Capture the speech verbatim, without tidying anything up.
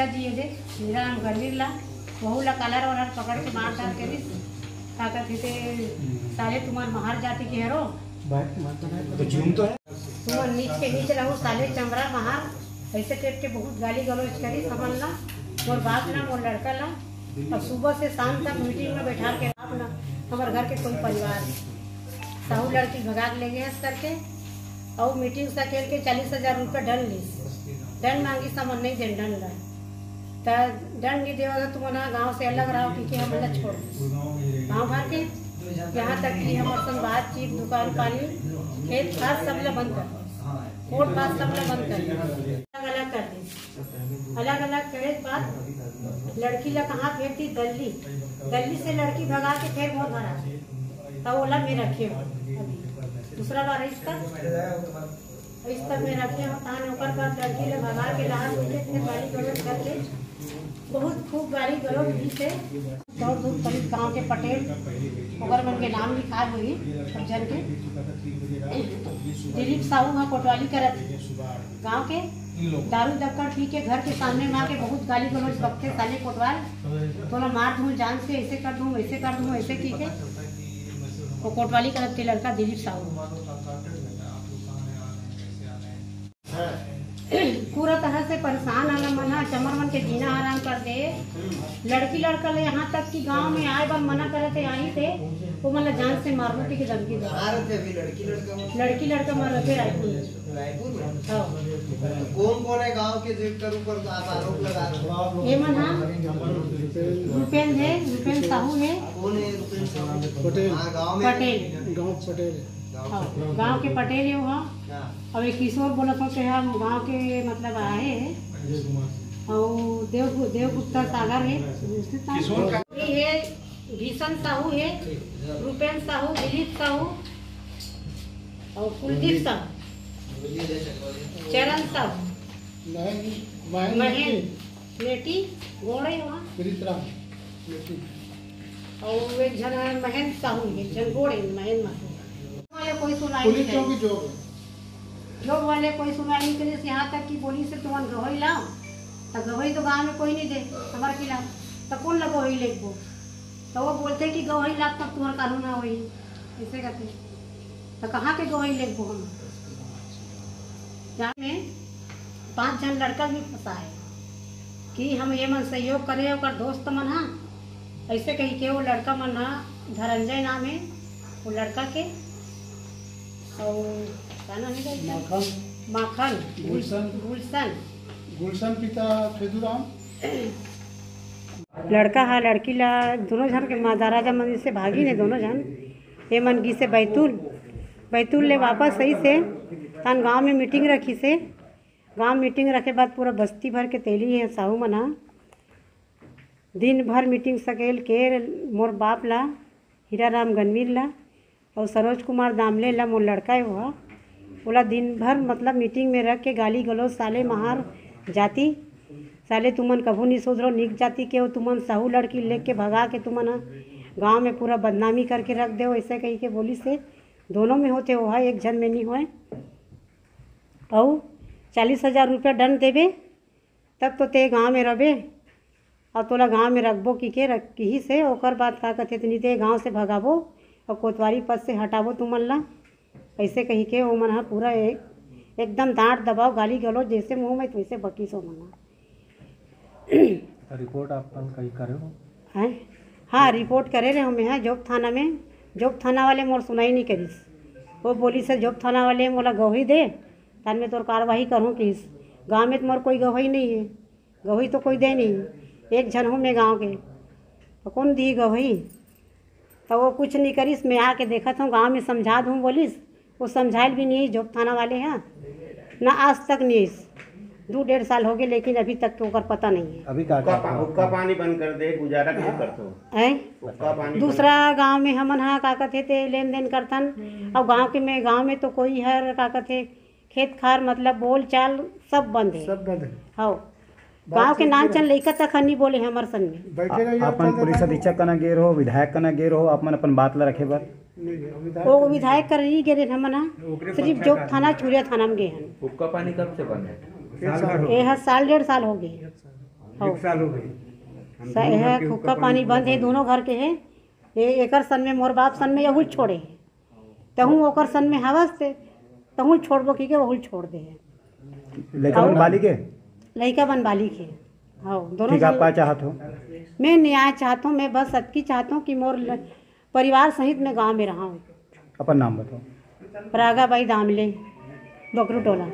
दिए दे, मेरा नाम गंभीर ला, वहू ला कालर वालर पकड़ के मार डार करिस। का कथे ते, "साले तुम्हार महार जाति के हरो।" तो जूम तो है। "तुम नीच के नीच रहो, साले चमरा महार।" ऐसे टाइप के बहुत गाली गलौज करिस हमन ला, मोर बाप ला, मोर लड़का ला। और सुबह से शाम तक मीटिंग में बैठा के आप ना, हमारे घर के कोई परिवार, साहू लड़की भगा के ले गए हस करके, और मीटिंग सकेल के चालीस हजार रुपये दंड लीस। दंड मांगिस, हमन नहीं देन दंड ला। त दंड नहीं देवा तो तुमन गांव से अलग रहो, क्योंकि हम अलग छोड़ गांव भर के, यहाँ तक कि हमारे संग बातचीत, दुकान पानी, खेत खास सब ला बंद कर, कोर्ट खास सब ला बंद कर, अलग अलग कर दी। अलग अलग करे के बाद लड़की ला कहाँ भेज दी? दिल्ली। दिल्ली से लड़की भगा के फिर मोर घर आ, तब ओला मैं रखे हूँ। अभी दूसरा बार इसका, इसका मैं रखे हूँ। तान ओकर बाद लड़की ला भगा के लाहन उनके फिर गाली गलौज करके बहुत खूब गाली गलौज भी से। दौड़ धूप करी गाँव के पटेल, ओकर मन के नाम लिखा हुई सब जन के। दिलीप साहू हा कोटवाली करत गांव के, दारू दक्कड़ पी के घर के सामने में आके बहुत गाली गलौज बकथे, "साले कोटवाल, तोला मार दूं जान से, ऐसे कर दूं, वैसे कर दूं", ऐसे की के वो कोटवाली करत के लड़का दिलीप साहू। पूरा तरह से परेशान आला मन हा, चमर मन के जीना हराम कर दे। लड़की लड़का ले यहाँ तक कि गांव में आए बर मना करे थे, आई थे, वो मन ला जान से मारनो की धमकी दे। कहाँ रहते अभी लड़की लड़का मन? लड़की लड़का मन रहते रायपुर में। रायपुर में? हाँ। तो कौन कौन है गांव के जेकर ऊपर आप आरोप लगा रहे हो? ये मन हा, रुपेन है, रुपेन साहू है। कौन है रुपेन साहू? पटेल। हाँ, गांव में। पटेल। गांव पटेल है। हाँ, गांव के पटेल है वो, हाँ। हाँ। अब एक किशोर बोलत हो के हम गांव के मतलब आए हैं। अजय कुमार सिंह। और देव, देवगुप्ता सागर है। किशोर का ये है, भीषण साहू है, रूपेन साहू, दिलीप साहू और कुलदीप साहू, चरण साहू, महेंद्र, महेंद्र महेंद्र। नेटी, गोड़े वहाँ। प्रीत राम, नेटी। और एक जन है महेंद्र साहू, एक जन गोड़े महेंद्र माथुर। वाले कोई सुनाई पुलिस नहीं चौकी करी। जो है। जो वाले कोई सुनाई नहीं करी, यहाँ तक कि बोली से तुमन गवाही लाओ, तो गवाही तो गाँव में कोई नहीं दे हमारे खिलाफ, तो कौन ला गवाही लेबो? तो वो बोलते कि गवाही लाग तब तुम्हार कानून ना होई, ऐसे कहते। तो कहाँ के गवाही लेबो हम? यहाँ में पांच झन लड़का भी फंसा है कि हम ये मन सहयोग करे, ओकर दोस्त मन हा ऐसे कही के वो लड़का मन हा धनंजय नाम है वो लड़का के, और क्या नाम है भाई? माखन। माखन। गुलशन। गुलशन। गुलशन पिता फेदूराम। लड़का हा लड़की ला दोनों झन के माँ राजा मंदिर से भागी ने दोनों झन। ये मन गिसे बैतूल, बैतूल ले वापस सही से तान गांव में मीटिंग रखी से। गांव मीटिंग रखे बाद पूरा बस्ती भर के तेली है साहू मना। दिन भर मीटिंग सकेल के मोर बाप ला, हीरा राम गनवीर ला और सरोज कुमार दामले ला, मोर लड़का है वो, ओला दिन भर मतलब मीटिंग में रख के गाली गलौज, "साले महार जाति, साले तुमन कभू नहीं सुधरो, नीच जाति के हो तुमन, साहू लड़की लेके भगा के तुमन ह गांव में पूरा बदनामी करके रख दे हो", ऐसे कही के बोली से। दोनों में होते वो है, एक झन में नहीं होए। अउ चालीस हजार रुपया दंड देबे, तब तो ते गांव में रबे, अउ तोला गांव में रखबो की के रख, किही से। ओकर बाद का कथे, "ते नी ते गांव से भगाबो अउ कोतवाली पद से हटाबो तुमन ला", ऐसे कही के ओमन ह पूरा एक, एकदम डांट दबाव, गाली गलौज, जैसे मुंह में तैसे बकिस ओमन ह। रिपोर्ट आप मन कहीं करे हो? हैं? हाँ, रिपोर्ट करे रहे हमें, हाँ, जोब थाना में। जोब थाना वाले मोर सुनाई नहीं करिस। वो बोली से जोब थाना वाले मोला गवाही दे, तन में तोर कार्रवाई करूँ किस। गाँव में तो मोर कोई गवाही नहीं है, गवाही तो कोई दे नहीं, एक झन हूँ मैं गाँव के, तो कौन दी गवाही? तो वो कुछ नहीं करिस। मैं आके देखत हूँ, गाँव में समझा दूँ बोलिस, वो समझाइल भी नहीं है जोब थाना वाले हैं ना, आज तक नहीं है। दो डेढ़ साल हो गए, लेकिन अभी तक के ओकर पता नहीं है। अभी का हुक्का पा-, हुक्का पानी बंद कर दे, गुजारा कैसे करते हो? हैं? हुक्का पानी दूसरा गांव में हमन हा का कथे ते लेन देन करथन, और गांव के में, गांव में तो कोई हर का कथे खेत खार मतलब बोल चाल सब बंद है। सब बंद है। हाँ, गाँव के नान चन लइका तक ह नी बोले हमर संग में। बैठे रहिए, अपन पुलिस अधीक्षक कना गे रहो, विधायक कना गे रहो, अपन, अपन बात ला रखे बर। नहीं, नहीं, हम विधायक वो विधायक कर नहीं गे रहे हमन ह, सिर्फ जोब थाना, छुरिया थाना में गे हन। हुक्का पानी कब से बंद है? एक साल हो ये हर साल डेढ़ साल हो गए। हव। एक साल हो गए। हम स-, दोनों घर एह के हुक्का हुक्का पानी पानी बंद हे, बंद हे। दोनों घर के हे। ए-, एकर सन में मोर बाप सन में यहू छोड़े हे। तहूँ ओकर सन में हवस ते, तहूँ छोड़बो कहिके वहू छोड़ दे हे। लइका मन अउ बालिग हे? लइका मन बालिग हे। हव, दोनों ठीक, आप झन। का चाहत हो? मैं न्याय चाहत हूँ, मैं बस अतकी चाहत हूँ कि मोर ल-, परिवार सहित मैं गाँव में रहूँ। अपन नाम बताओ। परागा बाई दामले, बकरू टोला।